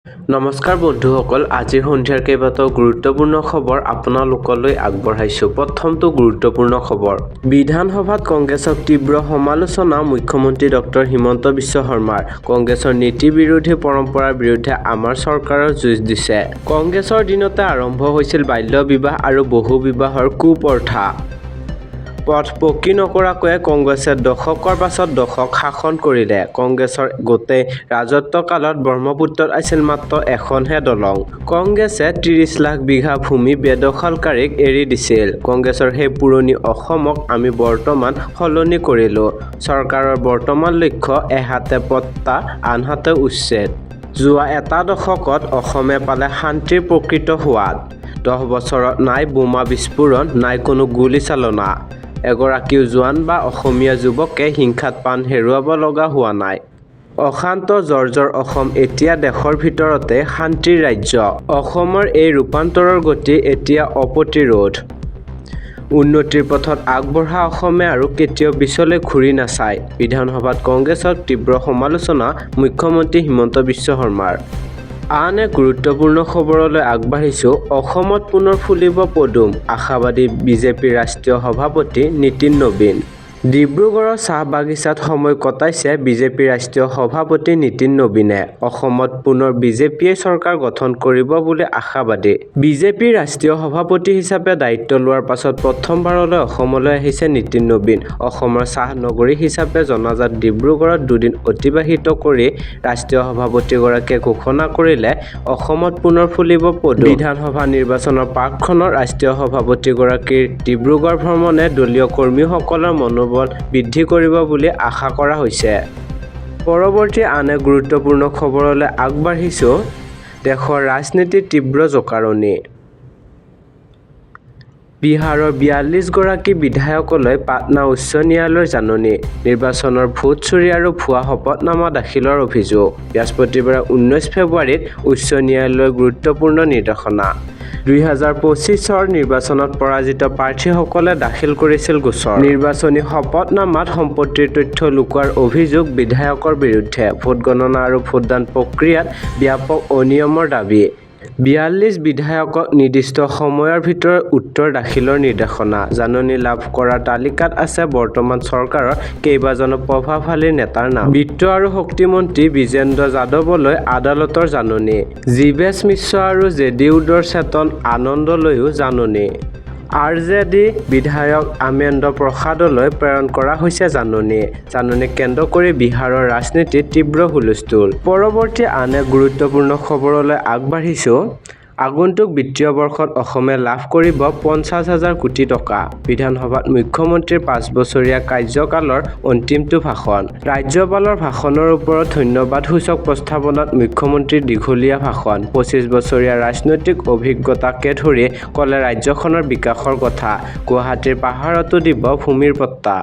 নমস্কাৰ বন্ধুসকল, আজিৰ সন্ধিয়াৰ কেইবাটাও গুৰুত্বপূৰ্ণ খবৰ আপোনালোকলৈ আগবঢ়াইছো। প্ৰথমটো গুৰুত্বপূৰ্ণ খবৰ, বিধানসভাত কংগ্ৰেছক তীব্ৰ সমালোচনা মুখ্যমন্ত্ৰী ডক্টৰ হিমন্ত বিশ্ব শৰ্মাৰ। কংগ্ৰেছৰ নীতি বিৰোধী পৰম্পৰাৰ বিৰুদ্ধে আমাৰ চৰকাৰৰ যুঁজ দিছে। কংগ্ৰেছৰ দিনতে আৰম্ভ হৈছিল বাল্য বিবাহ আৰু বহু বিবাহৰ কুপ্ৰথা। পথ পকী নকৰাকৈয়ে কংগ্ৰেছে দশকৰ পাছত দশক শাসন কৰিলে। কংগ্ৰেছৰ গোটেই ৰাজত্বকালত ব্ৰহ্মপুত্ৰত আছিল মাত্ৰ এখনহে দলং। কংগ্ৰেছে 30 লাখ বিঘা ভূমি বেদখলকাৰীক এৰি দিছিল। কংগ্ৰেছৰ সেই পুৰণি অসমক আমি বৰ্তমান সলনি কৰিলো। চৰকাৰৰ বৰ্তমান লক্ষ্য এহাতে পট্টা আনহাতে উচ্ছেদ। যোৱা এটা দশকত অসমে পালে শান্তিৰ প্ৰকৃত সোৱাদ। 10 বছৰত নাই বোমা বিস্ফোৰণ, নাই কোনো গুলীচালনা। এগৰাকীও জোৱান বা অসমীয়া যুৱকে হিংসাত প্ৰাণ হেৰুৱাব লগা হোৱা নাই। অশান্ত জৰ্জৰ অসম এতিয়া দেশৰ ভিতৰতে শান্তিৰ ৰাজ্য। অসমৰ এই ৰূপান্তৰৰ গতি এতিয়া অপ্ৰতিৰোধ্য। উন্নতিৰ পথত আগবঢ়া অসমে আৰু কেতিয়াও পিছলৈ ঘূৰি নাচায়। বিধানসভাত কংগ্ৰেছক তীব্ৰ সমালোচনা মুখ্যমন্ত্ৰী হিমন্ত বিশ্ব শৰ্মাৰ। আন এক গুৰুত্বপূৰ্ণ খবৰলৈ আগবাঢ়িছো। অসমত পুনৰ ফুলিব পদুম, আশাবাদী বিজেপিৰ ৰাষ্ট্ৰীয় সভাপতি নীতিন নবীন। ডিব্ৰুগড়ৰ চাহ বাগিচাত সময় কটাইছে বিজেপিৰ ৰাষ্ট্ৰীয় সভাপতি নীতিন নবীনে। অসমত পুনৰ বিজেপিয়েই চৰকাৰ গঠন কৰিব বুলি আশাবাদী। বিজেপিৰ ৰাষ্ট্ৰীয় সভাপতি হিচাপে দায়িত্ব লোৱাৰ পাছত প্ৰথমবাৰলৈ অসমলৈ আহিছে নীতিন নবীন। অসমৰ চাহ নগৰী হিচাপে জনাজাত ডিব্ৰুগড়ত দুদিন অতিবাহিত কৰি ৰাষ্ট্ৰীয় সভাপতিগৰাকীয়ে ঘোষণা কৰিলে অসমত পুনৰ ফুলিব পদুম। বিধানসভা নিৰ্বাচনৰ প্ৰাকক্ষণত ৰাষ্ট্ৰীয় সভাপতিগৰাকীৰ ডিব্ৰুগড় ভ্ৰমণে দলীয় কৰ্মীসকলৰ মনোবল বৃদ্ধি কৰিব বুলি আশা কৰা হৈছে। পৰৱৰ্তী আন এক গুৰুত্বপূৰ্ণ খবৰলৈ আগবাঢ়িছো। দেশৰ ৰাজনীতিত তীব্ৰ জোকাৰণি। বিহাৰৰ 42 গৰাকী বিধায়কলৈ পাটনা উচ্চ ন্যায়ালয়ৰ জাননী। নিৰ্বাচনৰ ভোট চুৰি আৰু ভুৱা শপতনামা দাখিলৰ অভিযোগ। বৃহস্পতিবাৰে 19 ফেব্ৰুৱাৰীত উচ্চ ন্যায়ালয়ৰ গুৰুত্বপূৰ্ণ নিৰ্দেশনা। 2025ৰ নিৰ্বাচনত পৰাজিত প্ৰাৰ্থীসকলে দাখিল কৰিছিল গোচৰ। নিৰ্বাচনী শপতনামাত সম্পত্তিৰ তথ্য লুকুৱাৰ অভিযোগ বিধায়কৰ বিৰুদ্ধে। ভোটগণনা আৰু ভোটদান প্ৰক্ৰিয়াত ব্যাপক অনিয়মৰ দাবী। 42 বিধায়কক নিৰ্দিষ্ট সময়ৰ ভিতৰত উত্তৰ দাখিলৰ নিৰ্দেশনা। জাননী লাভ কৰাৰ তালিকাত আছে বৰ্তমান চৰকাৰৰ কেইবাজনো প্ৰভাৱশালী নেতাৰ নাম। বিত্ত আৰু শক্তি মন্ত্ৰী বিজেন্দ্ৰ যাদৱলৈ আদালতৰ জাননী। জীৱেশ মিশ্ৰ আৰু জেডিইউৰ চেতন আনন্দলৈও জাননী। আৰজেডি বিধায়ক আমেন্দ্ৰ প্ৰসাদলৈ প্ৰেৰণ কৰা হৈছে জাননী। জাননীক কেন্দ্ৰ কৰি বিহাৰৰ ৰাজনীতিত তীব্ৰ হুলস্থুল। পৰৱৰ্তী আন এক গুৰুত্বপূৰ্ণ খবৰলৈ আগবাঢ়িছো। আগন্তুক বিত্তীয় বৰ্ষত অসমে লাভ কৰিব 50 হাজাৰ কোটি টকা। বিধানসভাত মুখ্যমন্ত্ৰীৰ 5 বছৰীয়া কাৰ্যকালৰ অন্তিমটো ভাষণ। ৰাজ্যপালৰ ভাষণৰ ওপৰত ধন্যবাদসূচক প্ৰস্তাৱনাত মুখ্যমন্ত্ৰীৰ দীঘলীয়া ভাষণ। 25 বছৰীয়া ৰাজনৈতিক অভিজ্ঞতাকে ধৰি ক'লে ৰাজ্যখনৰ বিকাশৰ কথা। গুৱাহাটীৰ পাহাৰতো দিব ভূমিৰ পট্টা।